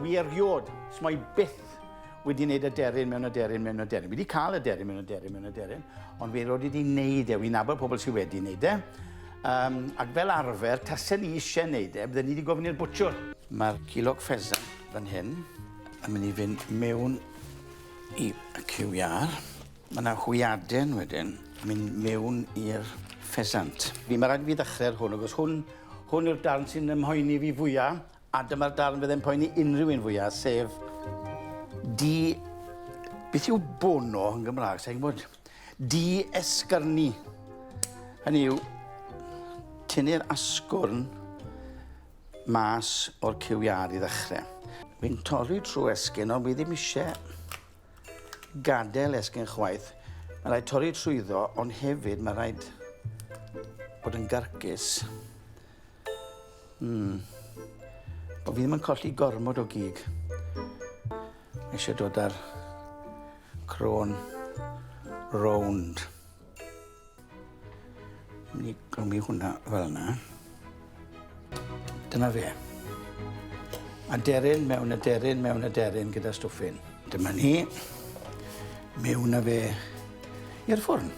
Wi erioed, smoi byth wedi wneud aderyn mewn aderyn mewn aderyn. Wi wedi cael aderyn mewn aderyn mewn aderyn, ond fi erioed wedi wneud e. Wi'n nabod pobl sydd wedi wneud e. Um, ac fel arfer, tasen ni eisiau wneud e, bydden ni wedi gofyn i'r bwtsiwr. Mae'r cilog ffesan fan hyn yn mynd i fynd mewn i y cyw iâr. Mae yna hwyaden wedyn mynd mewn i'r ffesant. Fi, mae rhaid i fi ddechrau ar hwn, achos hwn, hwn yw'r darn sy'n ymhoeni fi fwyaf, a dyma'r darn fydde'n poeni unrhyw un fwyaf, sef di... Beth yw bono yn Gymraeg? Sa'n gwybod. Di esgyrnu. Hynny yw, tynnu'r asgwrn mas o'r cyw iâr i ddechrau. Fi'n torri trwy esgyn, ond fi ddim eisiau gadael esgyn chwaith. Mae rhaid torri trwyddo, ond hefyd mae rhaid bod yn garcus. Bo fi ddim yn colli gormod o gig. Mae eisiau dod ar crôn rownd. Mynd i glymu hwnna fel yna. Dyna fe. Aderyn mewn aderyn mewn aderyn gyda stwffin. Dyma ni. Mewn â fe i'r ffwrn.